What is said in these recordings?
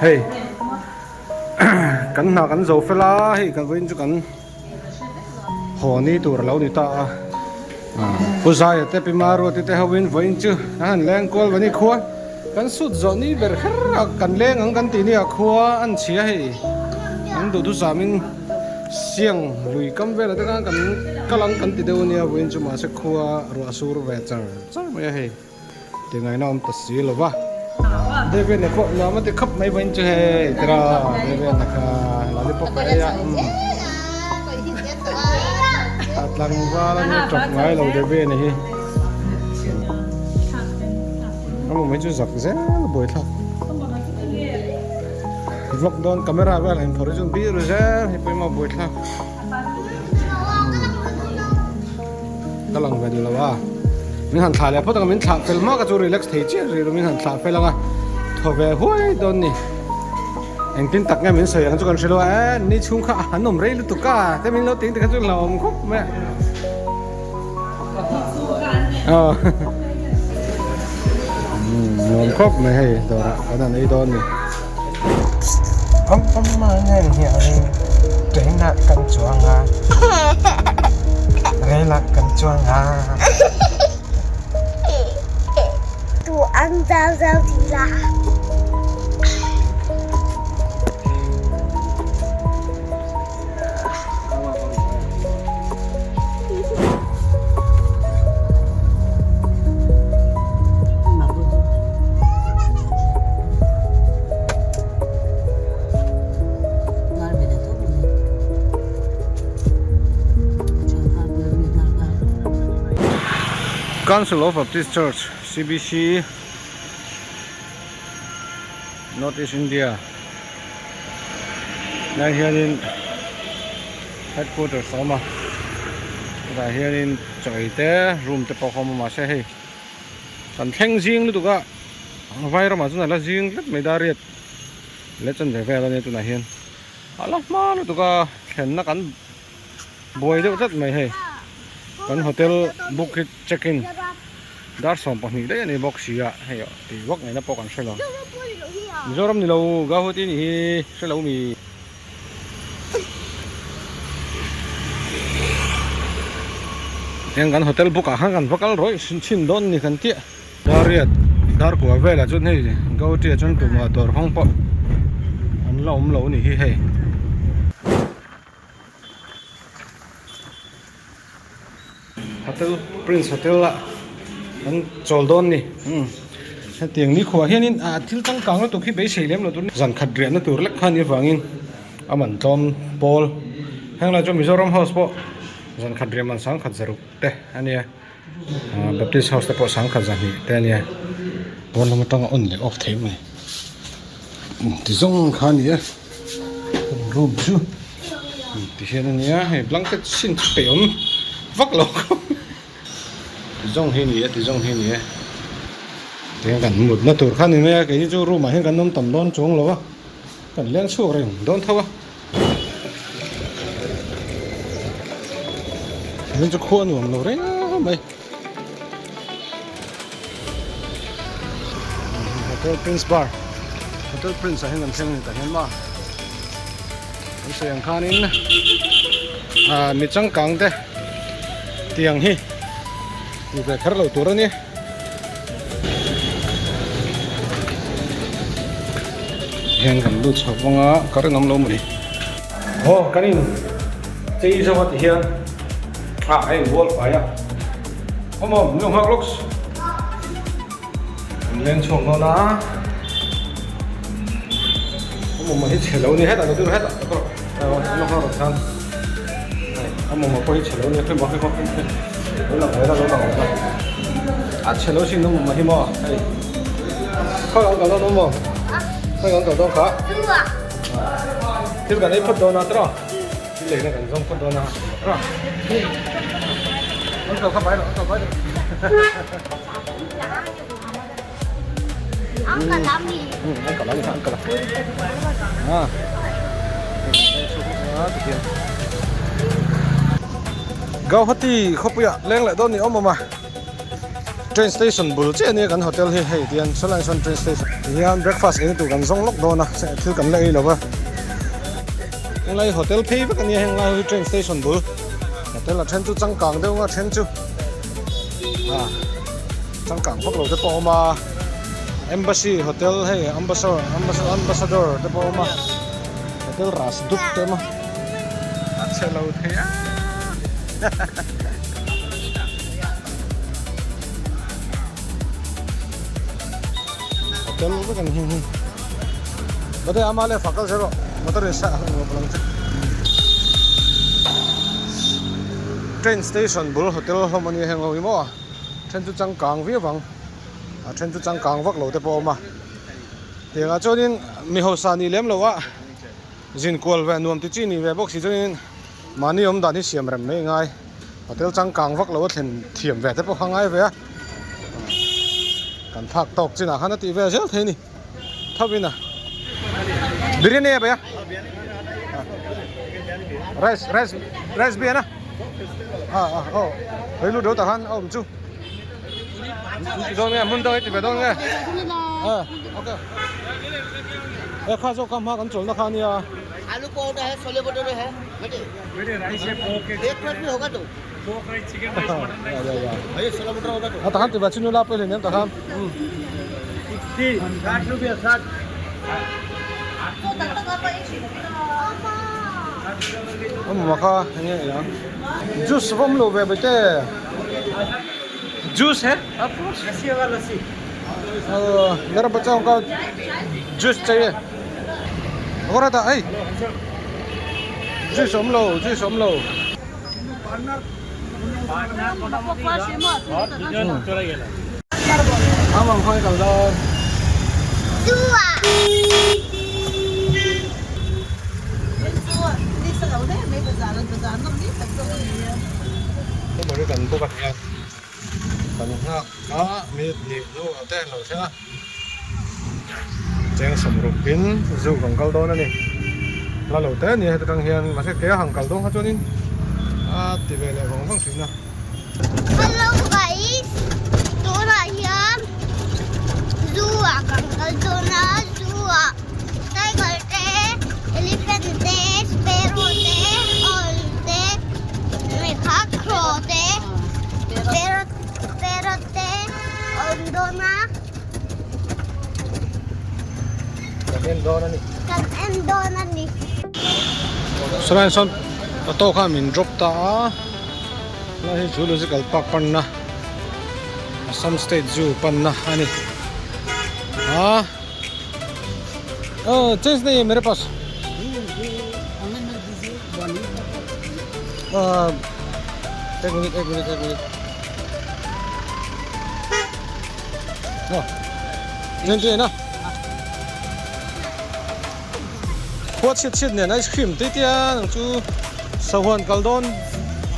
Hei kan hna kan zo fel a hei kan vawiin chu kan haw ni tur a lo ni ta a Pu Zaia te Pi Maruati te ho in vawiin chu an han leng kual va ni khua kan sut zawh ni ber kher a kan leng ang kan tih ni a khua an chhia hei an duhthusam in siang lui kam velah te khan kan kal ang kan ti deuh a nia vawiin chu mahse khua ruah sur ve char char mai a hei. Tingaina awm ta si lo va. Devena pawh nuam a ti khawp mai vawiin chu hei tira Devena kha lollipop a ei a a tlangval a nia tawp ngai lo Devena hi a mawm hi chu zak zel a buaithlak vlog dawn camera vel a inphawrh hi chuan bir zel hei pawimawh buaithlak. Ka lang ve duh lo a, min han thlah leh phawt ang a, min thlah fel hma ka chu relax thei chiah rih lo, min han thlah fel ang a, thaw ve huai dawn ni. Engtin tak nge min sawi ang chu kan hre lo a, e ni chhung kha an awm rei lutuk a, te min lo ting te kha chu hlauhawm khawp mai a. Aw nuam khawp mai hei dawrah kan han ei dawn ni. Pam pam a ngen hian train ah kan chuang a rail ah kan chuang a. Tu an zau zau ti la. Council of Baptist Church, CBC, North East India lai hianin headquarters a awm a chutah hianin chaw ei te room te pawh a awm a mahse hei kan thleng zing lutuk a vai ramah chuan a la zing tlat mai dariat leh chan ve vel a nia tunah hian a la hma lutuk a thlenna kan buai deuh tlat mai hei kan hotel book hi check in. Dar 12 daih a ni bawk si a, hei tih vak ngaihna pawh kan hre lo. Mizoram ni lo Guwahati nih hi hre lo mi. Heng kan hotel book ah khan kan va kal rawih hrin chhin dawn ni kan tih. Dar riat dar kua velah chuan hei Guwahati ah chuan tumah dawr hawng pawh an la awm lo ni hi hei. Hotel Prince Hotel ah kan chawl dawn ni umm hetiang nikhua hianin ah thil changkang lutuk hi beisei lem lo tur zan khat riahna tur lek kha ni avangin a man tlawm pawl heng lai chuan Mizoram House pawh zan khat riah man sangkhat zaruk te a nia ah Baptist House te pawh sangkhat zahnih te a nia pawn lam atanga on leh off theih mai ti zawng kha a ni e room chu. Ti hian a nia hei blanket sin chu peih awm vak lo ti zawng hi a ni e ti zawng hi a ni e tiang kan mutna tur kha a ni mai a keini chu room ah hian kan awm tam dawn chuang lo a kan leng chhuak reng dawn tho a tin chu khua nuam lo reng mai hotel prince bar hotel prince ah hian kan thleng a ni tah hian maw. Kan sawi ang khanin ah mi changkang te tiang hi ti ve kher lo tur a ni. Hian kan lut chho vang a ka rinawm lo mawni. Aw kan in chei zo a ti hian ah a inbual fai a awm awm nu nghak lawks Kan leng chhuak dawn a a mawmawh hi chhe lo a ni hetah ka dur hetah ka dur a rawh khan a mawmawh pawh hi chhe lo a ni hei hei hei lo lang ve la lo lang ve la a chhe lo sin a mawmawh hi maw hei khawi ang kal dawn awm maw khawi ang kal dawn kha thil kan ei phawt dawn a tiraw thil leina kan zawng phawt dawn a tiraw an kal kha bai rawh an kal bai rawh. Gauhati khawpuiah leng leh dawn ni awm awm a. Train station bul chiah ania kan hotel hi hei tihian sawlaiah sawn train station tihian breakfast eina tur kan zawng lawk dawn a thil kan la ei lo va henglai hotel phei vek ania henglai hi train station bul hotel a then chu changkang deuh anga then chu ah changkang vak lo te pawh a awm a embassy hotel hei ambassador ambassador te pawh a awm a hotel rasduk te a awm a a chhe lo thei a. Hotel vek an hing hi Bate ama le fakal zero motor in sa ang chu Train station bul hotel hlawm ania heng ho hi maw then chu changkang viau ang a then chu changkang vak lo te pawh a awm a tiangah chuanin mi hausa nih lem loh a zin kual ve nuam ti chi ni ve bawk si chuanin mahni awm dan hi siam rem mai a ngai. Hotel changkang vak lo a thlen thiam ve te pawh kha ngai ve a kan phak tawk chinah khan a tih ve zel thei a ni thovin a biryani a bei a rice rice rice bian a a a aw hei lut deuh tah khan a awm chu ti dawn nge hmun deuh hi ti ve dawn nge a okay e kha zawk kha hma kan chawlhna kha ania. Alu paratha hai chole bhature hai A takhan tiva chu nula pawh hleinem takhan. Awm kha enge ei ang juice va awm lo ve bete juice he mera bacha ka juice chahiye. Kawr a dah hei juice awm lo juice awm lo. Ang ang khawi kal dawn. Tumah kan book a nia kan nghak a minute hnih hnu ah te an lo thleng a. Cheng sawmrukin zoo kan kal dawn a ni hla lo te a ni a heta tang hian mahse ke a han kal dawn kha chuanin a ti ve leh vang vang thin a. Hello guys tunah hian zoo ah kan kal dawn a zoo ah tiger te elephant te sparrow te owl te kha crow te parrot parrot te awm dawn a. Kan en dawn a ni. Kan en dawn a ni. Sawlai sawn auto kha min drop ta a helai hi zoological park panna Assam state zoo panna a ni a aw change nei mere pas ah ek minute ek minute ek minute. Khua chhiat chhiat nen ice cream te tia nang chu sahuan kal dawn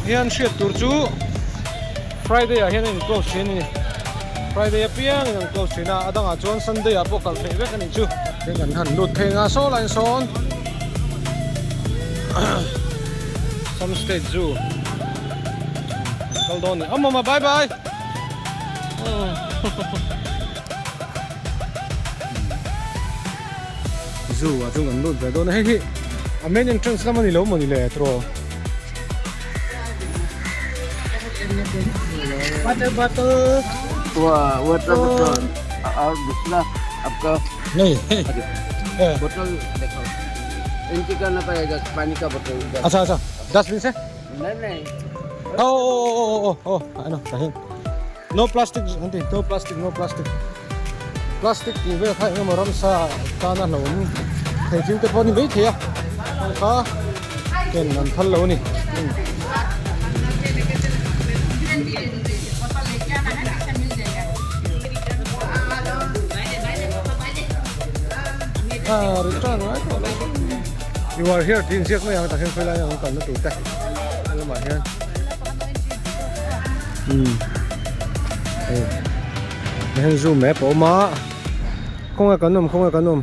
hian hriat tur chu Friday ah hian a in close thin a ni Friday apiang in an close thin a a dangah chuan Sunday ah pawh kal theih vek a nih chu. Heng an han lut phei nga saw lai sawn Some state zoo. Kal dawn ni awm awm a bye bye zoo ah chuan kan lut ve dawn a hei hi a main entrance lam a ni lo maw ni le tiraw water bottle water bottle aur dusra aapka nei hei bottle dekho entry karna padega pani ka bottle acha acha dustbin se Nei nei. Oh oh oh oh oh ano tahin. No plastic anti no plastic no plastic. Plastic tih vel kha engemaw ramsa tana hlauh awm thei thil te pawh a ni mai thei a. Heng kha ken an phal lo a ni. Ah return ngai tawh lo. You are here tih inziak mai ang tah hian khawilai ang kalna tur te a lamah hian umm hei tah hian zoo map a awm a khawnge kan awm khawnge kan awm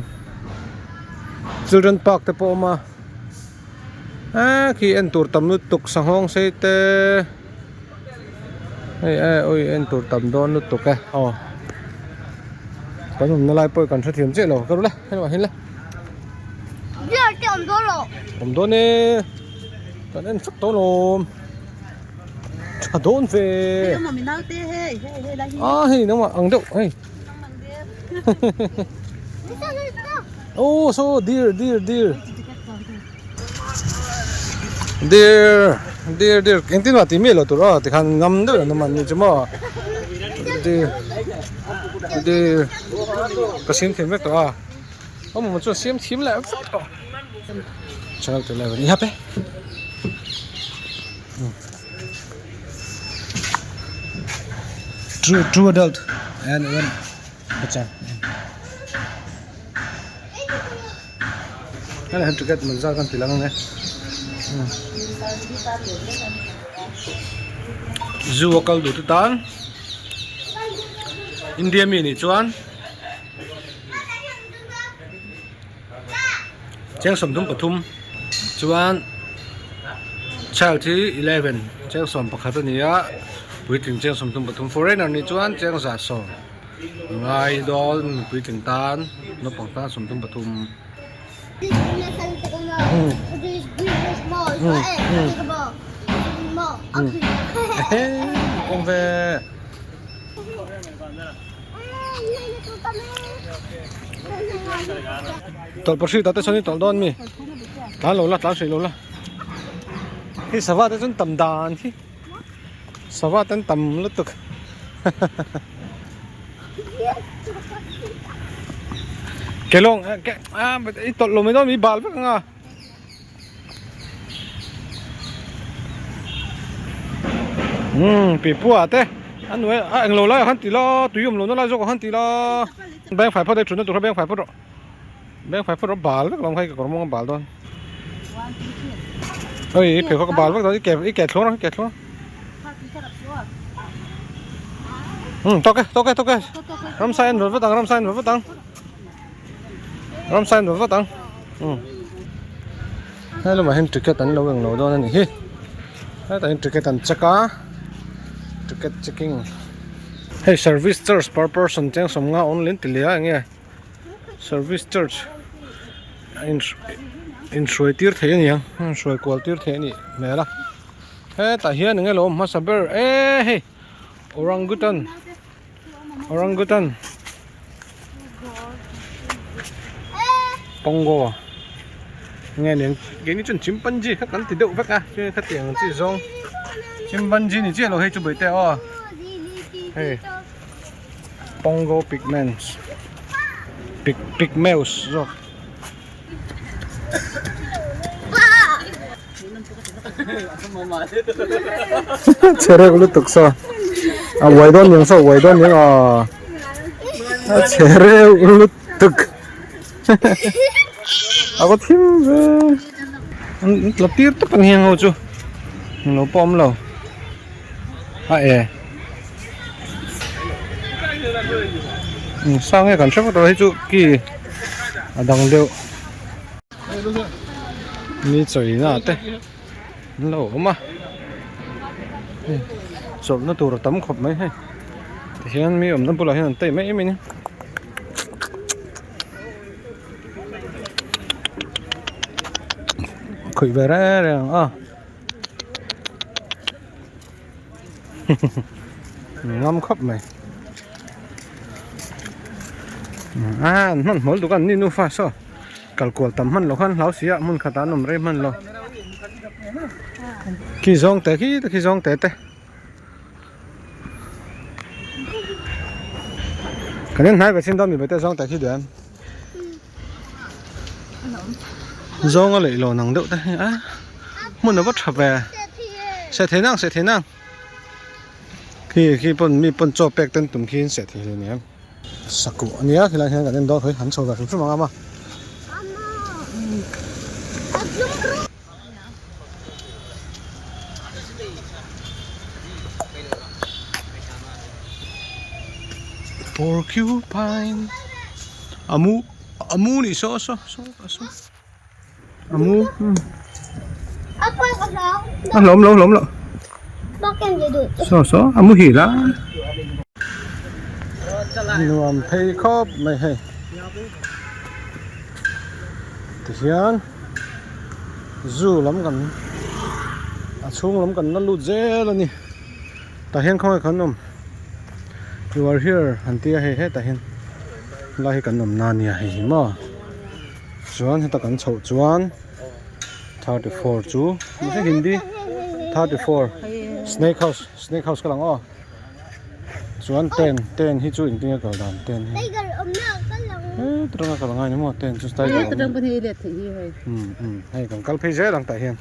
children park te pawh a awm a eee khi en tur tam lutuk sanghawng sei te. Hei e ui en tur tam dawn lutuk e aw kan awmna lai pawh kan hrethiam chiah lo ka ru le hei lamah hian le. Deer te awm dawn lo. Awm dawn e kan en fek dawn awm tha dawn ve. A hei nangmah ang deuh hei. Oh so deer deer deer. Deer deer deer engtin mah tih miah loh tur aw tikhan ngam deuh an awm an ni chu maw deer deer ka siam thiam vek tawh a awm awm chuan siam thiam leh vek tawh channel te level i hap e true true adult and one bacha Hei han ticket man zat kan ti lang ang e. Zoo a kal duh te tan India mi nih chuan cheng 33 chuan child hi 11 cheng 11 a ni a puitling cheng 33 foreigner nih chuan cheng 100. Ngai dawn mipui tling tan naupang tan 33. Kawng ve. Tawlh pahri tate sawn i tawlh dawn mi? Tlan lo la, tlan hrih lo la. Hei sava te chuan tam dan hi. Sava te an tam lutuk. Kelawng ke a i tawlh lo mai dawn mi bal vek anga. Umm pipua te a nuai a englo lai ah khan ti la tui awm lohna lai zawk ah khan ti la beng fai phawt e thutna tur kha beng fai phawt rawh beng fai phawt rawh bal vek lo ang kha i kekawr mawng a bal dawn oi i pheikhawk a bal vek dawn i ke i ke thlung rawh i ke thlung rawh tawk e tawk e tawk e ramsa en vat vat ang ramsa en vat vat ang ramsa en vat vat ang hei lamah hian ticket an lo eng lo dawn a nih hi hetah hian ticket an check a ticket checking hei service charge per person cheng 50 only an ti leh a enge service charge a in inhruai tir thei a ni ang inhruai kual tir thei a nih hmel a hetah hian enge lo awm hmasa ber e hei orangutan orangutan pongo nge ni ang keini chuan chimpanzee kha kan ti deuh vek a chuan khatiang ang chi zawng chimpanzee ni chiah lo hei chu bawihte aw hei. Pongo pigments pig pigmeus zawk. Che reuh lutuk saw a uai dawn niang saw uai dawn niang aw a che reuh lutuk a va thim ve an tla tir tawp ang hiang ho chu englo pawh awm lo. A e. Sang nge kan hre vak lo hei chu ki a dang deuh. Ni chawina te an lo awm a. Chawlhna tur a tam khawp mai hei. Tihian mi awmna bulah hian an tei mai mai a ni. Khawih ve reng reng ang a. Ngam khawp mai a an hman hmawl duk a an ni nufa saw kal kual tam hman loh khan hlau si a hmun khatah an awm rei hman lo khi zawng te khi te khi zawng te te kan en hnai ve chin dawn mi te zawng te khi duh em zawng a leih lo nang deuh te hi a hmun a va tha ve seh thei nang seh thei nang khi khi pawn mi pawn chaw pek ten tum khi an seh thei hle nia sakuh a nia khilai hian kan en dawn khawi han chho ve hrim hrim ang a ma. Porcupine a mu a mu nih saw saw saw saw a mu a hlawm lo hlawm lo. Saw saw a muhil a. Nuam phei khawp mai hei. Tihian zoo lam kan a chhung lam kan la lut zel a ni. Tah hian khawnge kan awm you are here an tia hei hetah hian helai hi kan awm na ania hei hi maw chuan heta kan chhoh chuan 34 chu mahse hindi 34 snake house snake house ka lang aw chuan ten ten hi chu engtin nge kal dan ten hi heta tanga kal angai ni maw ten chu tiger awm hei kan kal phei zel ang tah hian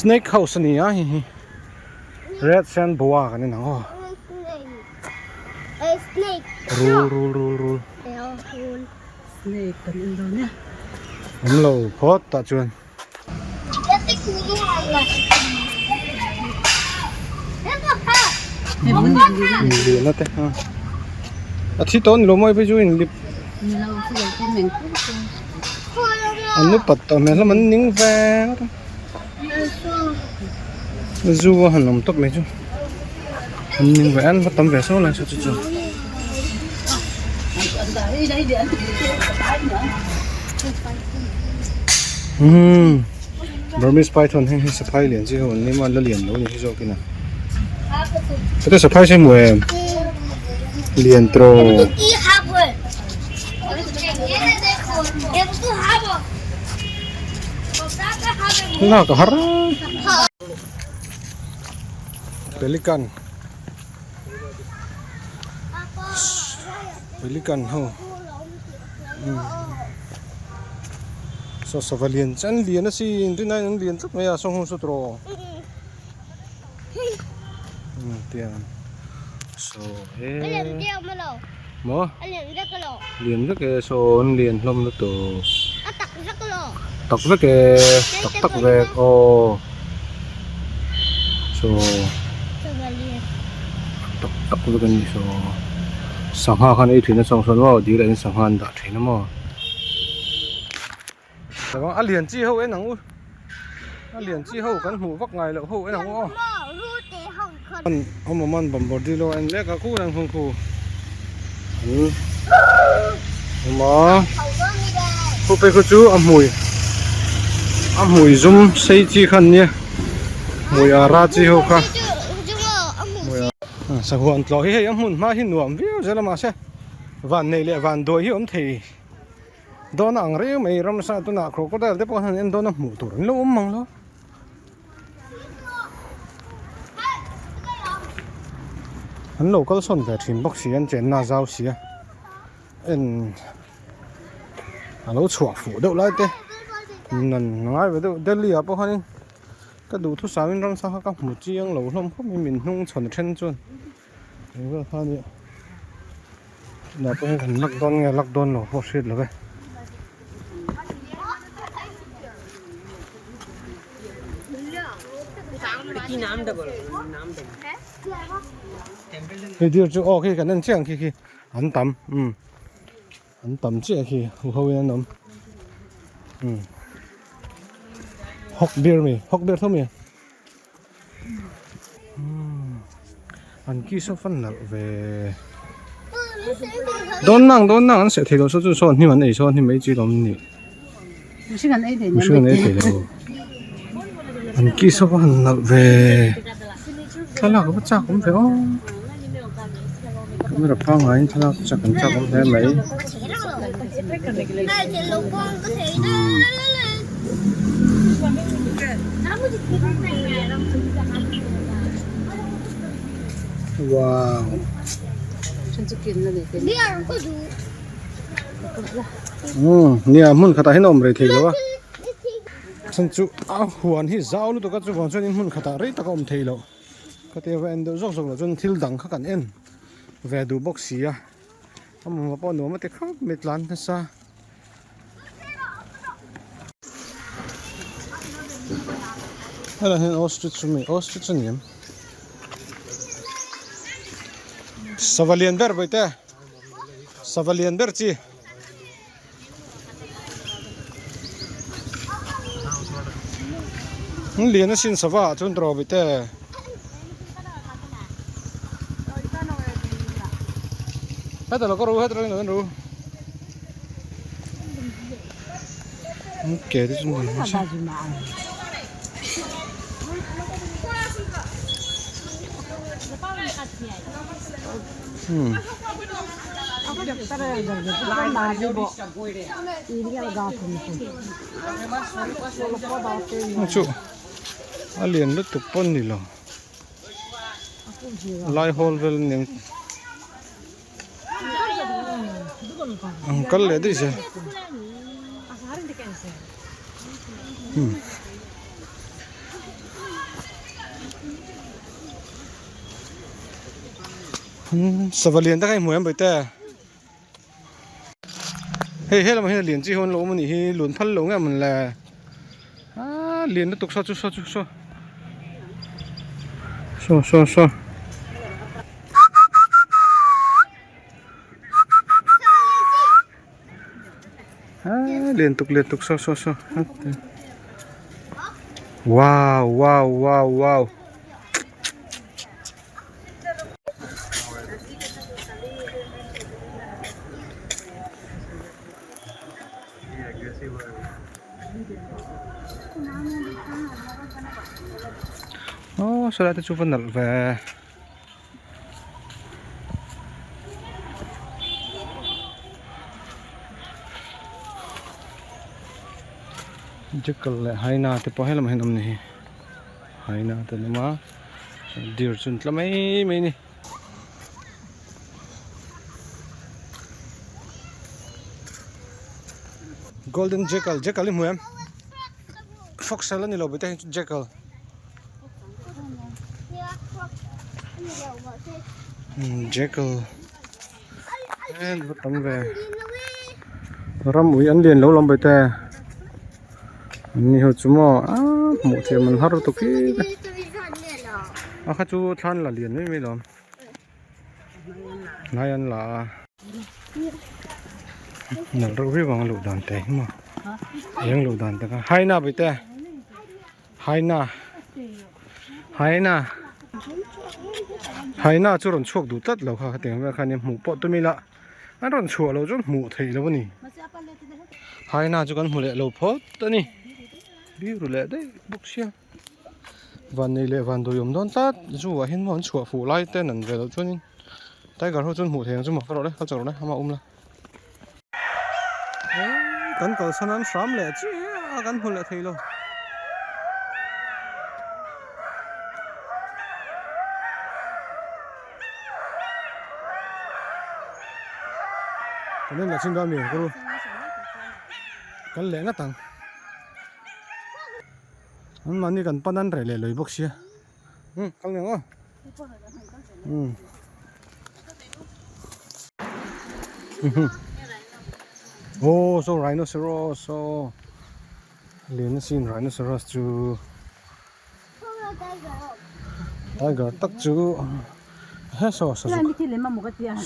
snake house a ni a hei hi. Red sand boa kan en ang aw. Rul rul rul rul. Snake kan en dawn e. Awm lo phawt tah chuan. Lian te ha. A thi tawh ni lo maw hei phei chu in lip. An nupat tawh hmel hlawm an ning ve ngawt a. Zu a han awm tawp mai chu an ning ve an va tam ve sawn lai saw chu chu. Umm Burmese python heng hi saphai lian chi ho an ni maw an la lian lo a ni hi zawk in a heta saphai chu hmu em lian tawh. Lak a har pelican pelican ho saw sava lian chu an lian asin tunah hian an lian tlat mai a saw hmun saw tawh tiang saw he maw lian vek e saw an lian hlawm lutuk tak vek e tak tak vek aw saw tak tak vek a ni saw sangha khan ei thin a chawng sawn maw dil ah hian sangha an dah thin a maw. A lian chi ho en ang u a lian chi ho kan hmuh vak ngai loh ho en ang u aw awm awm an bawmbawrdilo a en mek a khu reng thung khu an awm a khu phei khu chu a hmui a hmui zum sei chi kha an nia hmui a ra chi ho kha sahuan tlawh hi hei a hmun hma hi nuam viau zel a mahse van nei leh van duai hi awm thei. Dawn a ang reng mai ramsa tunah crocodile te pawh hian an en dawn a hmuh tur an lo awm mang lo. An lo kal sawn ve thin bawk si an chenna a zau si a en a lo chhuah fuh deuh lai te nan ngai ve deuh Delhi ah pawh khanin ka duhthusam in ramsa kha ka hmu chiang lo hlawm khawp mai min hnung chhawn a then chuan. Eng vel kha nia tunah pawh hian kan lak dawn nge lak dawn lo pawh hriat lo e. Hei deer chu aw khi kan en chiah ang khi khi an tam umm an tam chiah khi hu ho in an awm umm hawk deer mi hawk deer tho mi. An kiss a fan nalh ve dawn nang dawn nang an seh thei lo saw chu saw hnim an ei saw hnim ei chi lawm ni mihring an ei thei mihring an ei thei lo an kiss a fan nalh ve thlalak a va chak awm ve aw camera pangngai in thlalak chak an chak awm hle mai. Wow. Um nia hmun khatah hian a awm rei thei lo a chhan chu a huan hi zau lutuk a chuvang chuan in hmun khatah rei tak a awm thei lo ka tia va en deuh zawk zawk loh chuan thil dang kha kan en ve duh bawk si a a mamawh pawh nuam a ti khawp mai tlan nasa. Helai hian ostrich a mi ostrich a ni em sava lian ber bawihte sava lian ber chi lian asin sava ah chuan tawh bawihte. Heta lo ka ru heta lo ru. Ke te chu ni se. Chu a lian lutuk pawn ni lo. Lai hawl vel nen Ang kal leh daih zel. Sava lian tak a inhmu em bawihte. Hei he lamah hian lian chi ho an lo awm a nih hi lun phal lo nge mawn le aaa lian lutuk saw chu saw chu saw saw saw saw. Aaa lian tuk lian tuk saw saw saw wow wow wow wow. Aw saw lai te chu va nalh ve. Jackal leh hyena te pawh helamah hian awm a ni hi hyena te an awm a. Deer chu an tla mai mai a ni. Golden jackal jackal i hmu em? Fox a la ni lo bawih te hi chu jackal. Jackal en va tam ve ram ui an lian lo lam bawih te an ni ho chu maw ah hmuh thiam an har lutuk hi a kha chu thlan la lian mai mai lawm hnai an la a nalh reuh viau ang a luh dan te hi maw eng luh dan te kha haina bawih te. Haina Haina Haina chu rawn chhuak duh tlat lo kha khatiang vel khan hmuh pawh tum ila an rawn chhuah loh chuan hmuh theih loh a ni Haina chu kan hmu leh lo phawt a ni biru leh daih bawk sia van nei leh van dawi awm dawn tlat zu ah hian maw an chhuah fuh lai te an ve loh chuanin tiger ho chuan hmuh theih ang chu maw ka rawh le ka chawrh le ama um la. Kan kalsan an hram leh chiah a kan hmu leh thei lo. Kan en lah chin dawn mi ang kuru. Kan leh ngat ang. An mahni kan pan an reh leh lui bawk sia. Kal nge aw. Oh so rhinoceros so lian a sin rhinoceros chu tiger tak chu he saw sazuk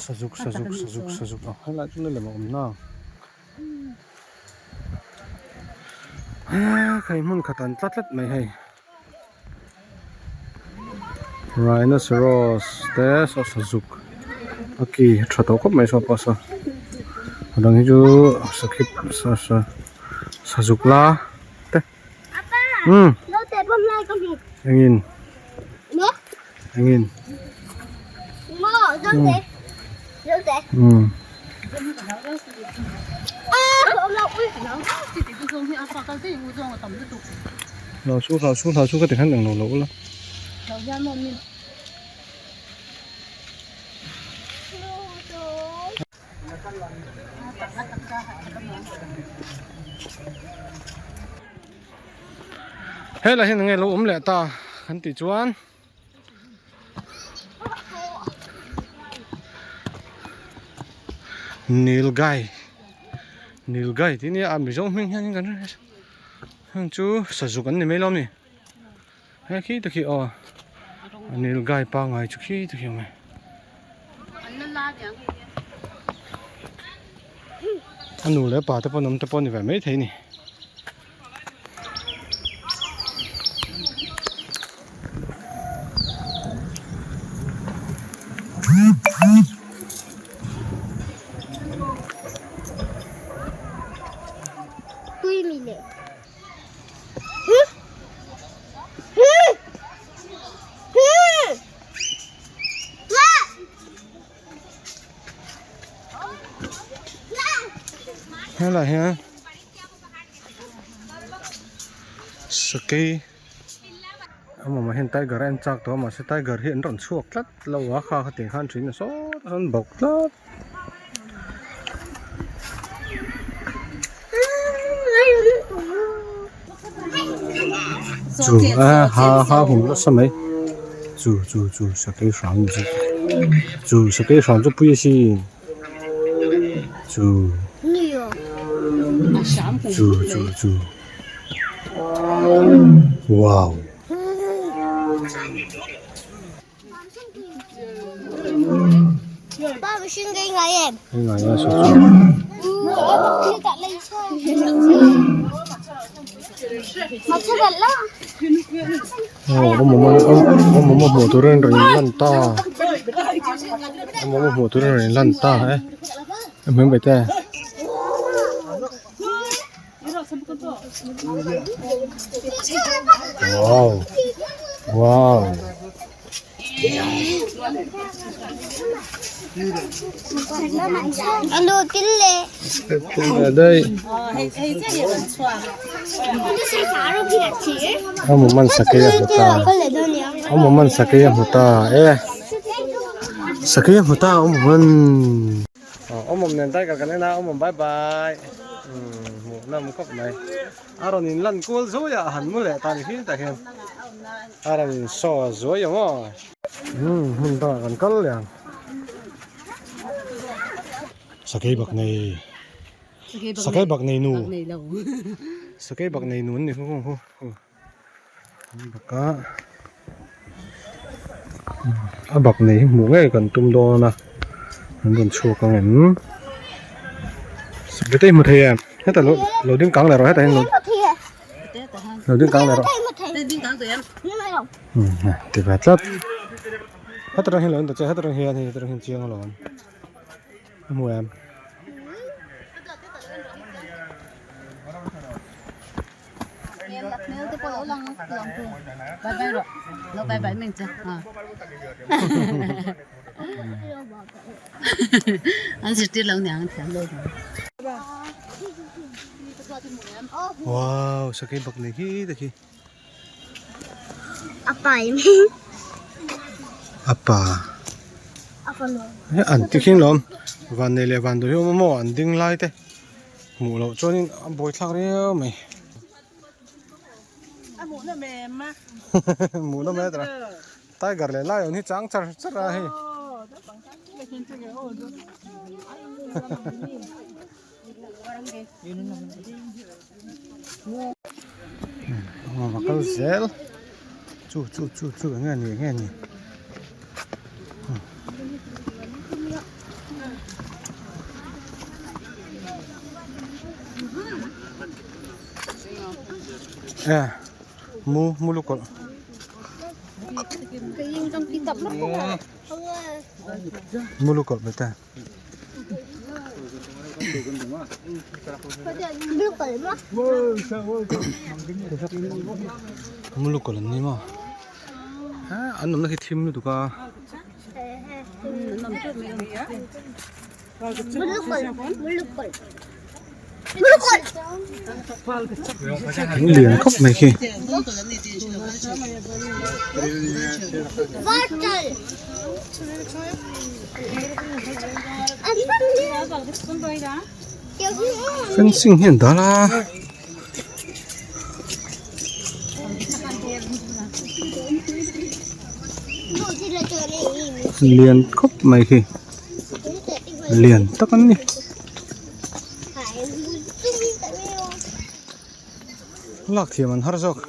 sazuk sazuk sazuk sazuk a helai chu lem a awm na hei hmun khat an tla tlat mai hei. Rhinoceros te saw sazuk a ki a tha tawh khawp mai saw pawh saw a dang hi chu sakhip sa sa sazuk la te umm engin engin umm. Hlau chu hlau chu hlau chu ka ti khan englo lo ula. Helai hian enge lo awm leh ta kan tih chuan. Nilgai Nilgai tih nia a mizo hming hian kan hre heng chu sazuk an ni mai lo a ni he khi te khi aw Nilgai pangai chu khi te khi awm e. A nu leh pa te pawh an awm te pawh a ni ve maithei a ni. Helai hian sakei a mawmah hian tiger a en chak tawh a mahse tiger hi an rawn chhuak tlat lo a kha khatiang khan thin a sawt a rawn bawk tlat. Chu a ha ha hum nasa mai chu chu chu sakei hram chu chu sakei hram chu pui asin chu chu chu chu wow. Hmuh turin rawn lan ta hmuh turin rawn lan ta e hming ve te. Wow wow sakei a hmu ta e sakei a hmu ta awm man. Awm awm nen tiger kan en a awm awm bye bye umm hmuh nawm khawp mai a rawn in lan kual zuai a han mu leh ta ni hil tak hian a rawn in saw zuai ang aw umm hmun dangah kan kal leh ang sakei bak nei sakei bak nei nu sakei bak nei nu an ni hu hu Baka a bak nei hi hmuh ngei kan tum dawn a an rawn chhuak ang em bete i hmu thei em heta lo lo ding kang leh rawh hetah hian lo lo ding kang leh rawh ti ve tlat heta tang hian lo en ta che heta tang hian hei heta tang hian chiang alawm a hmu em. Wow sakei bak nei khi te khi apa an ti khin lawm van nei leh van duh hi awm a maw an ding lai te. Hmuh loh chuanin a buaithlak riau mai. A hmuh nawm em a. Hmuh nawm e tara. Tiger leh lion hi chang char char a hei. A kal zel. Chu chu chu chu eng nge ni eng nge ni. Mu mu lukawlh mu lukawlh bete mu lukawlh an ni maw an awmna khi thim lutuk a. Lian khawp mai khi. Fencing hi an dal a. Lian khawp mai khi lian tak an ni. Lak thiam an har zawk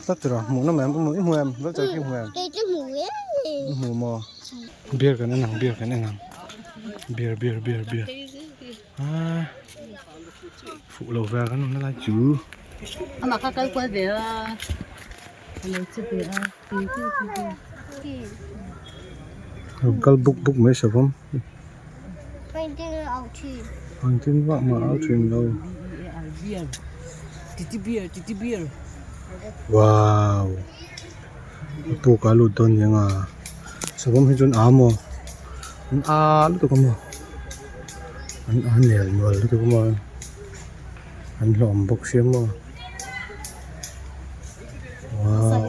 tlat tur a hmuh nawm em i hmu em vel khi hmu em i hmu maw beer kan en ang beer kan en ang beer beer beer beer a fuh lo vel kan awmna lai chu amah kha kal kual ve a a lo che ve a rawn kal buk buk mai savawm engtin vak mah au thin lo. Wow a puk a lut dawn nia savawm hi chuan a maw an a lutuk a maw an a nel nual lutuk a maw an hlawm bawk sia maw wow.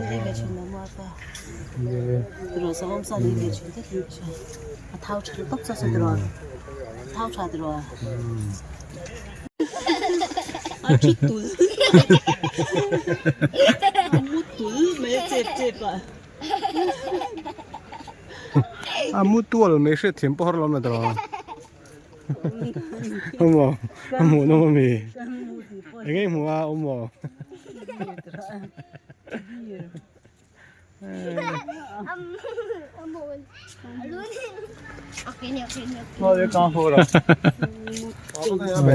A mu tual mai hriat thiam pawh har lo na tawh awm a hmuh nawm ami eng nge hmuh a awm aw.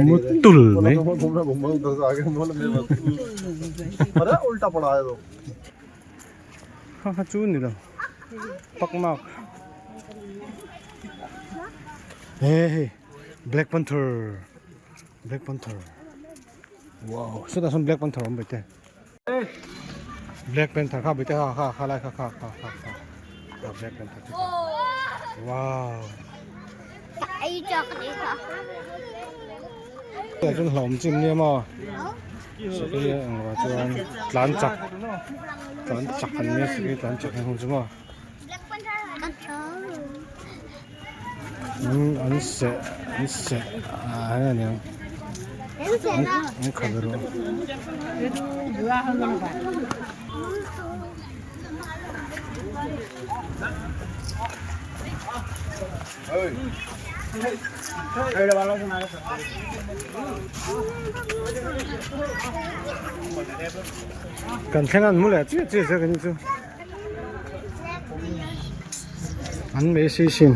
Mu tul mai. Kha kha chu ni lo pakmak he hei black panther black panther wow sawtah sawn black panther a awm ve te. Black panther kha bete kha kha kha lai kha kha kha kha kha kha black panther chu kha wow Ai cho ka ni kha. Tah chuan hlauhawm chim nia maw sakei ang lo ah chuan tlan chak tlan chak an nia sakei tlan chak ang chu maw an seh an seh ah hei aniang an khalh erawh. Kan thleng an mu leh chiah chiah zawk in chu. An mei si sin.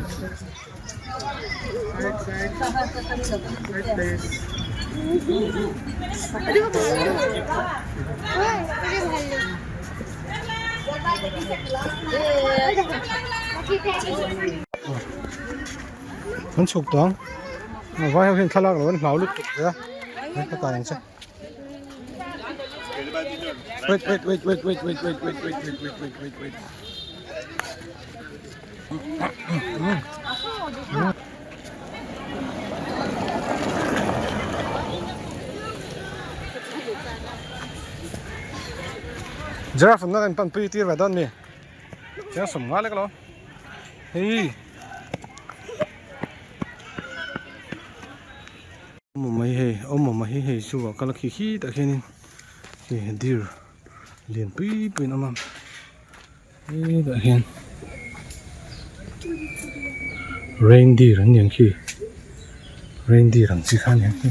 An chhuk tawh ang vai ho hian thlalak lo an hlau lutuk ve a ka kai ang che. Wait wait wait wait wait wait wait wait wait wait wait wait wait wait. Giraffe na kan pan pui tir ve dawn mi. Chiang sawm nga lek lo. Hei. Awm awm mai hei awm awm hi hei chu a kal a khi khi tah khianin hei deer lian pui pui an awm a hetah hian reindeer an ni ang khi reindeer ang chi kha a ni ang khi.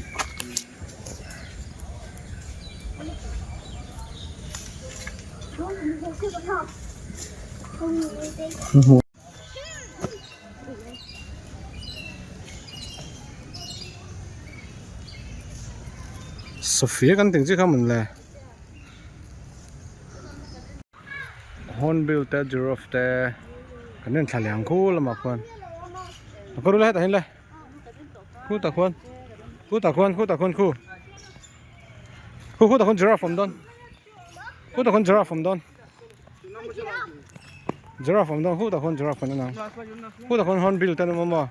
Sofia kan tih ang chi kha mawn le hornbill te giraffe te kan en thla leh ang khu lamah khuan a kawr hetah hian le khutah khuan khutah khuan khutah khuan khu khu khutah khuan giraffe a awm dawn khutah khuan giraffe a awm dawn. Giraffe awm dawn khutah khuan giraffe an awm ang khutah khuan hornbill te an awm a maw.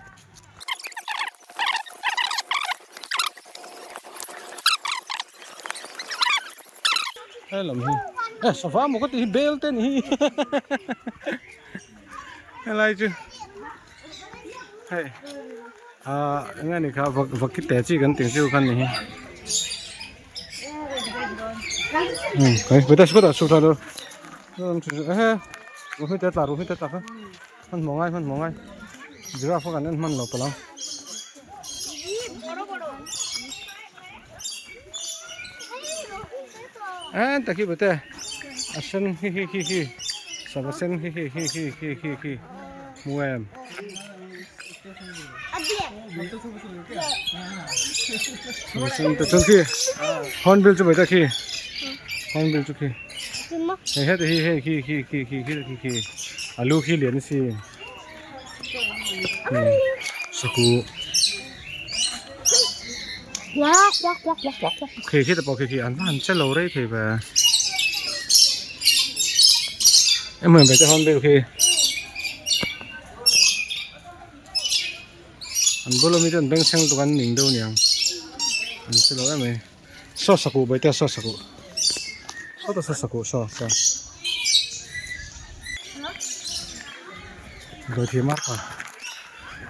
He lam hi eh sava maw ka tih hi bel te ni hi helai chu hei ah eng nge ni kha vaki te chi kan tih chu kha ni hi. Giraffe kan en hman lo palh ang en tak hi bete a sen hi hi hi hi sava sen hi hi hi hi hi hi hi hmu em. Chuan khi hornbill chu mai ta khi hornbill chu khi hei heta hi hei khi khi khi khi khi khi khi a lu khi lian si saku. Khi khi te pawh khi khi an va han che lo rei thei ve. Emaw in ve te hornbill khi. An bula mi te an bengchheng lutuk an ning deuh aniang. An che lo em mai. Saw sakuh bawihte saw sakuh. Sawta saw sakuh saw saw. Dawithiam a pa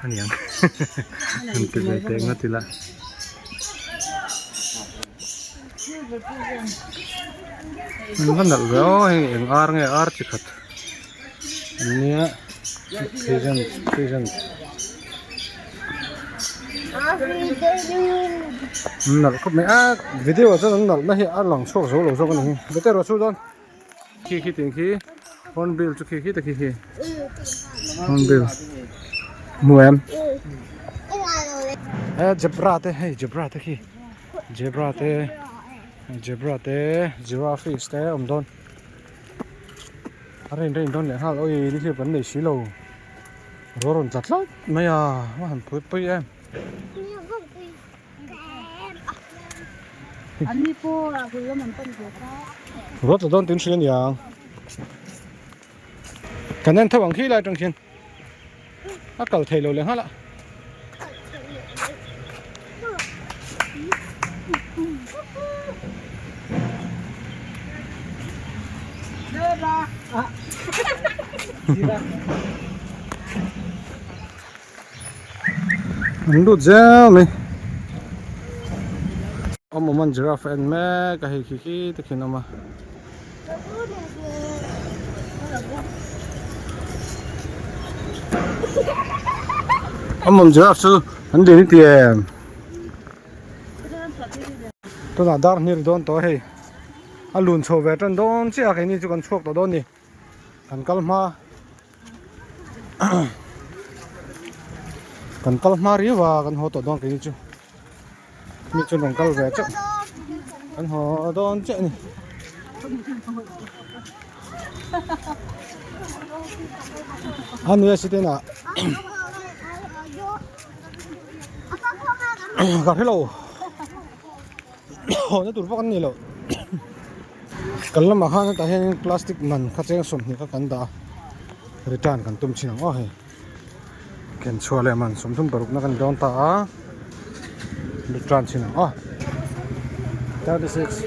aniang an ti ve teh ngawt ila. An va nalh ve aw heng eng ar nge ar chi khat an nia pheasant pheasant. An nalh khawp mai a video ah chuan an nalh na hi a lang chhuak zo lo zawk a ni hi bete rawh chu dawn khi khi tih khi hornbill chu khi khi ta khi khi hornbill hmu em he zebra te hei zebra te khi zebra te zebra te giraffe te a awm dawn a rain rain dawn leh nghal awi nihliap kan nei si lo. Ruah rawn tla tlat mai a, a han pui pui em. Ruah tla dawn tin hria aniang. Kan en tho ang khi lai atang khian a kal thei lo leh nghal a. An lut zel mai awm awm an giraffe a en mek a hei khi khi te khian a awm a. Awm awm giraffe chu an lian i ti em? Tunah dar hnih a ri dawn tawh a hei a lun chho ve tan dawn chiah a keini chu kan chhuak tawh dawn a ni kan kal hma kan kal hma riau a kan haw tawh dawn keini chu mi chuan rawn kal ve chauh kan haw dawn chiah a ni. A nui a si te nah. Ka hre lo haw na tur vak an ni lo kan lamah khan hetah hian plastic man kha cheng sawmhnih kha kan dah a return kan tum thin ang aw hei ken chhuah leh man sawmthum paruk na kan dawn ta a return thin ang aw 36.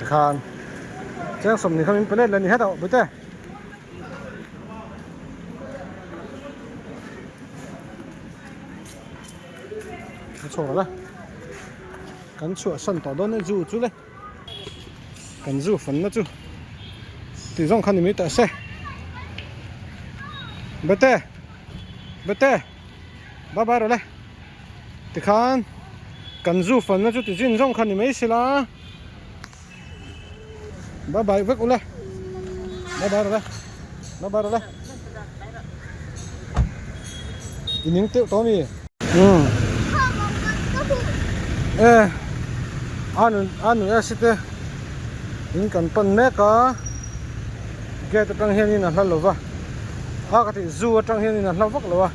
Tikhan cheng sawmhnih kha min pe let leh a ni het a bute a chhuak la kan chhuahsan tawh dawn e zu chu le. Kan zu fanna chu tih zawng kha ni mai teh se. Bete! Bete! Bye bye rawh le. Tikhan kan zu fanna chu ti zin zawng kha ni mai sila. Bye bye vek ule. Bye bye rawh le. Bye bye rawh le. I ning teuh tawh ami? Umm. E a nun a nun e site in kan pan mek a gate atang hianin a hla lo va a ka tih zu atang hianin a hla vak lo a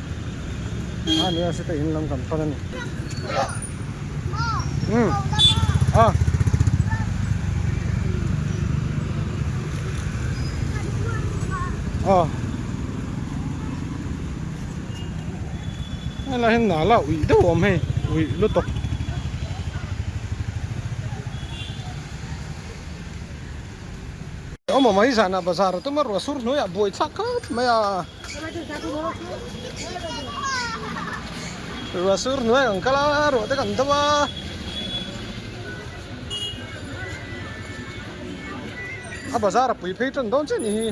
a nun e site in lam kan pan a ni umm a. Aw helai hian nala uih deuh a awm hei uih lutuk awm awm mai zanah bazar a tum a ruah sur hnuaiah buai chak khawp mai a ruah sur hnuai ang kal a ruah te kan do a. A bazar a pui phei tan dawn chiah ni hi.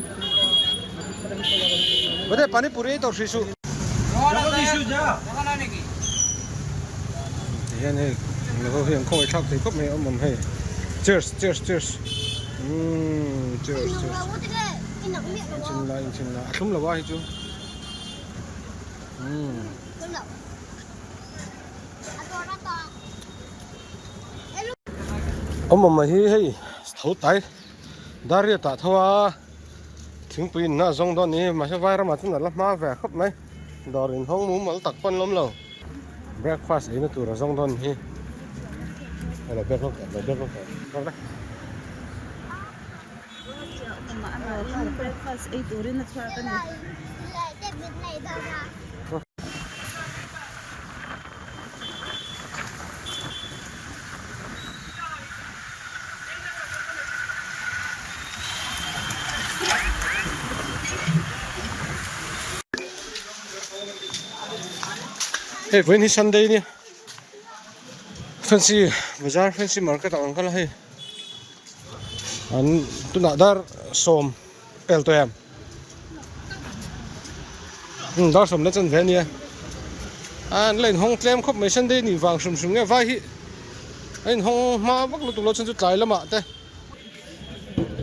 Bade pani puri ei tawh hrih suh. Ti hian hei mizo hi an khawngaih thlak thei khawp mai a awm awm hei. Cheers cheers cheers umm cheers cheers. Inchin la inchin la a thlum lo a hei chu umm. Awm awm hi hei tho tai Dariat ah tho a thingpui in na a zawng dawn ni mahse vai ramah chuan a la hma ve khawp mai dawr in hawng mumal tak pawn lawm lo breakfast ei na tur a zawng dawn hi a lo bek lawk teh lo bek lawk teh. Breakfast ei turin a chhuak a ni. Hei vawiin hi Sunday nia fancy bazar fancy market ah ang kal a hei. An tunah dar sawm pel tawh em umm dar sawm na chan ve ania a an la inhawng tlem khawp mai Sunday nih vang hrim hrim nge vai hi a inhawng hma vak lutuk lo chuan chu tlai lamah te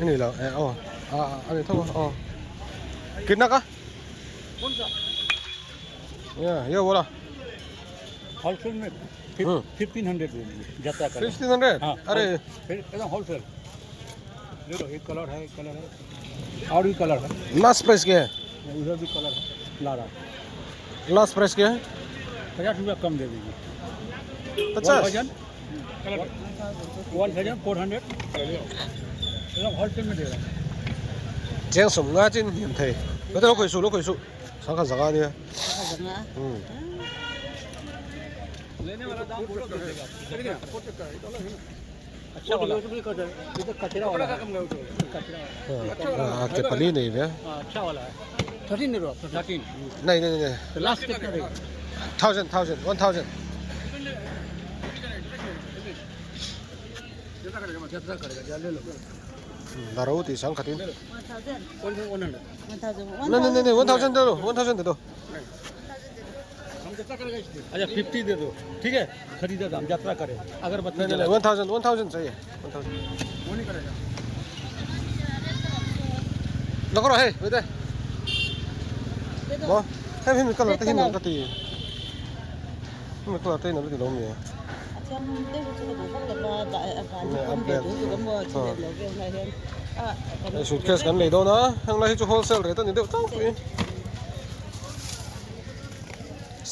a ni lo e aw a a ni tho a aw kitna ka yeah yeah wala Wholesale में 1500 जाता है 1500 हाँ, अरे एकदम wholesale देखो एक कलर है एक कलर है और भी कलर है लास्ट प्राइस क्या है उधर भी कलर है ला रहा लास्ट प्राइस क्या है 50 रुपया कम दे दीजिए 50 1400 एकदम होलसेल में दे रहा हूँ cheng sawm nga chin hniam thei ka lo khawih suh lo khawih suh sangha zanga ania umm a ke pali nei ve nei nei nei thousand thousand one thousand Daro tih sang khatin nei nei nei 1000 de do 1000 de do अच्छा 50 दे दो ठीक है खरीदा दाम यात्रा करे अगरबत्ती नहीं नहीं 1000 1000 चाहिए 1000 वो नहीं करेगा lo có rồi hey về đây mo thêm phim color te hin ka ti mi color te na lo ti lo mi hei suitcase kan lei dawn a heng lai hi chu wholesale rate a ni deuh tlangpui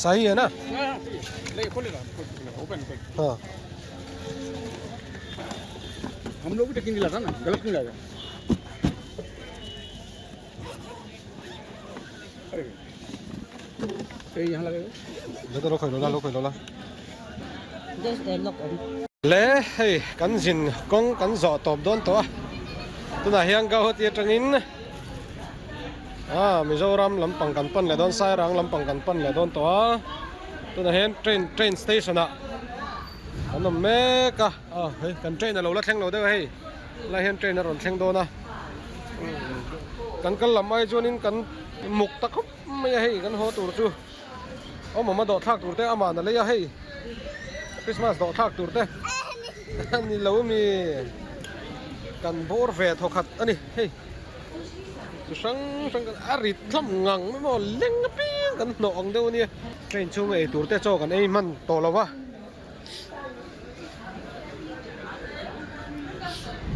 sahi hai na ha हम लोग भी तो किन लाता ना गलत नहीं लाया अरे ये यहाँ लगेगा lo khoi lo la lo khoi lo la Le hei kan zin kawng kan zawh tawp dawn tawh a tunah hian Guwahati atangin ah Mizoram lampang kan pan leh dawn Sairang lampang kan pan leh dawn tawh a tunah hian train train station ah kan awm mek a ah hei kan train a lo la thleng lo deuh a hei lai hian train a rawn thleng dawn a kan kal lam ai chuanin kan muk ta khawp mai a hei kan haw tur chu. Awm awm a dawh thlak tur te aman a lei a hei Christmas dawh thlak tur te a ni lo mi kan bawr ve thaw khat a ni hei chi hrang hrang kan a rit hlawm ngang mai maw leng apiang kan hnawh ang deuh a nia train chhunga ei tur te chaw kan ei hman tawh lo va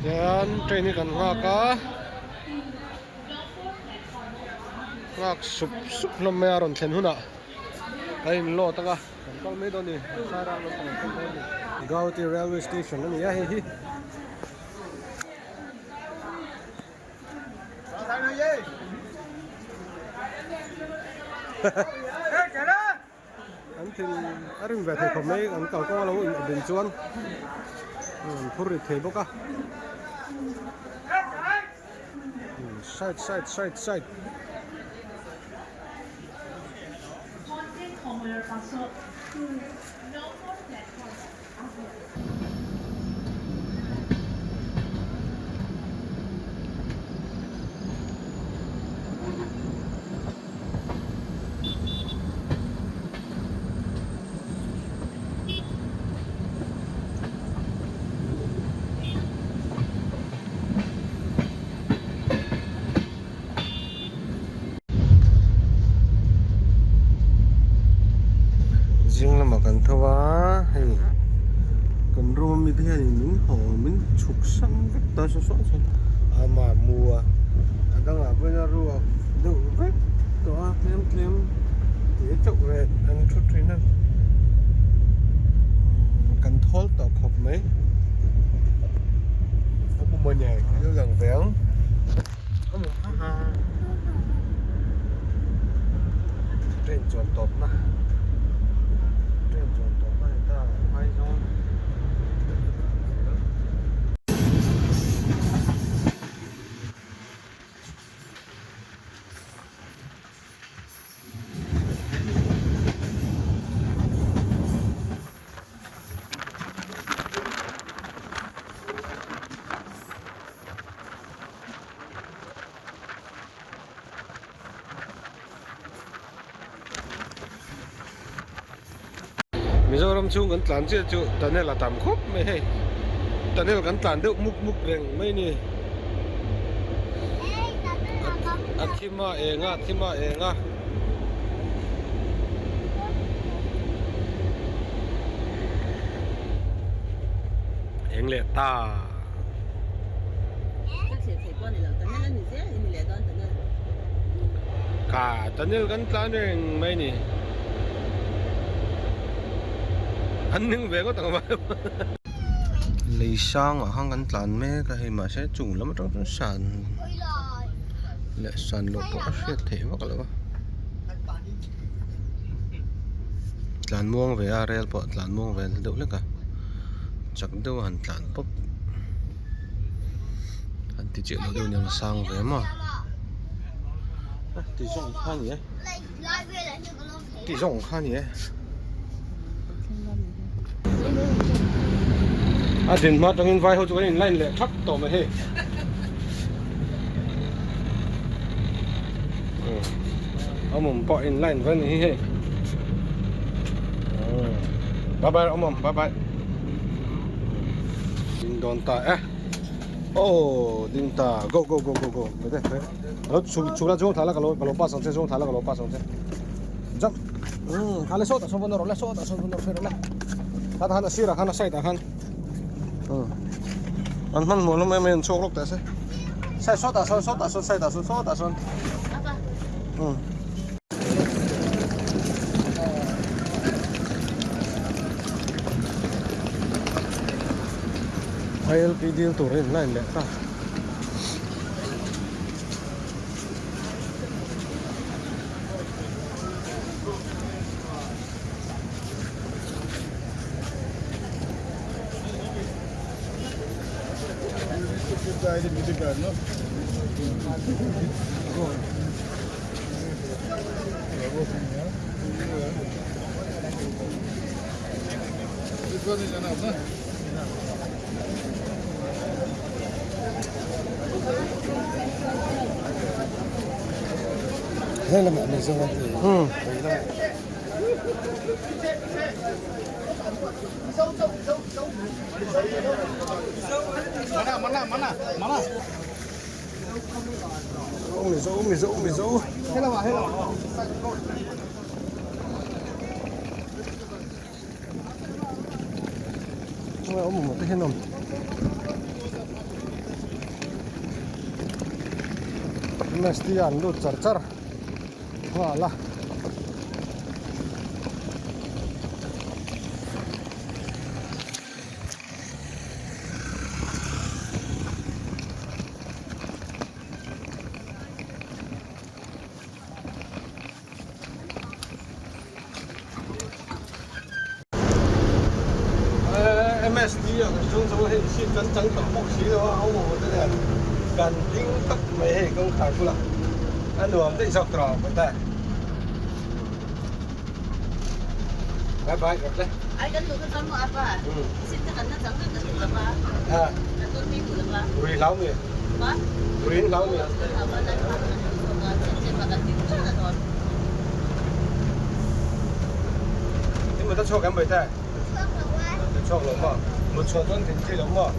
tian train hi kan nghak a. Nghak sup sup hlawm mai a rawn thlen hunah a in load ang a kan kal mai dawn a ni Sairang lampang kan kal dawn a ni Guwahati railway station a ni a hei hi. An thil a rim ve thei khawp mai an kalkawng a lo in awm chuan an phur rit thei bawk a side side side side. Zing lamah kan tho a hei kan room. room ami te hianin min haw min chhuk san vek ta saw saw sawn ama mu a a dangah pawhin a ruak deuh vek tawh a tlem tlem te chauh ve an thu thin a kan thawl tawh khawp mai a puma nen ka lo lang ve ang. Train chuan tawpna train chuan tawpna ni ta Aizawl. Mizoram chhung kan tlan chiah chu tunnel a tam khawp mai hei tunnel kan tlan deuh mup mup reng mai a ni a thim a eng a a thim a eng a. Eng leh ta. Ka tunnel kan tlan reng mai ni. An ning ve ngawt ang a. Lei sang ah khan kan tlan mek a hei mahse chung lam atang chuan san leh san loh pawh a hriat theih vak lo a. Tlan muang ve a rel pawh tlan muang ve deuh hlek a chak deuh a han tlan pawp han ti chiah lo deuh nia sang ve maw ti zawng kha ni e ti zawng kha ni e a din hma atangin vai ho chu kan in line leh thap tawh mai hei. Awmawm pawh in line ve ni hi hei bye bye awmawm bye bye ding dawn ta e oh ding ta go go go go go ve te lo chu chu la chuang thla la ka lo ka lo pass ang che chuang thla la ka lo pass ang che jump um kha le sawtah sawn vawn rawh le sawtah sawn vawn rawh le kha khan a sirah khan a side ah khan an hmanhmawh hlawm em em an chhuak lawk teh se side sawtah sawn sawtah sawn side ah sawn sawtah sawn um ILP dil tur a in line leh ta. Mizo Mizo Mizo awm awm te hian awm MST an lut char char nghal a. MST ah kan chhung chu hei seat kan chang tawh bawk si lo a a awm te nen kan ding tak mai hei kawngkhar bulah a nuam daih zawk tawh ang ta bye bye rawh le Ai kan duh ka chang maw apa seat te kan la chang vek kan duh lo va kan dawn phei duh lo va Rui hlau mi Rui in hlau mi Em ta chhuak em bai ta Chhuak lo maw Mut chhuah chuan thil chi lo maw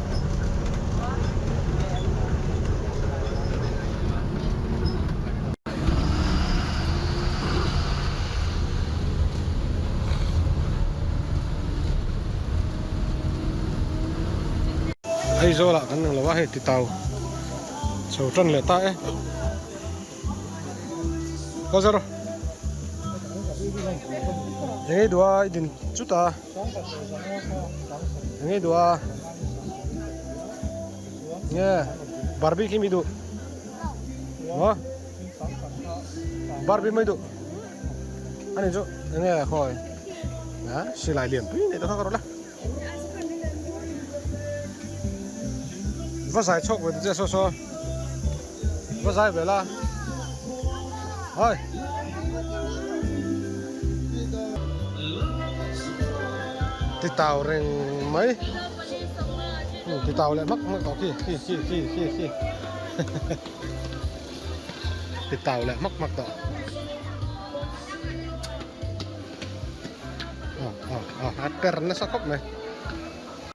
Aizawl ah kan ang lo a hei titau chho tan leh ta e. Khaw zar Engei duh a i din chut a Engei duh a Nge Barbie khi mi duh Maw Barbie mai duh Ani chu enge khawi A silai lian pui nei te kha ka rawh la. Va zai chhawk ve ta che saw saw va zai ve la hoi ti tau reng mai ti tau leh mak mak tawh khi khi khi khi khi khi ti tau leh mak mak tawh. A per nasa khawp mai.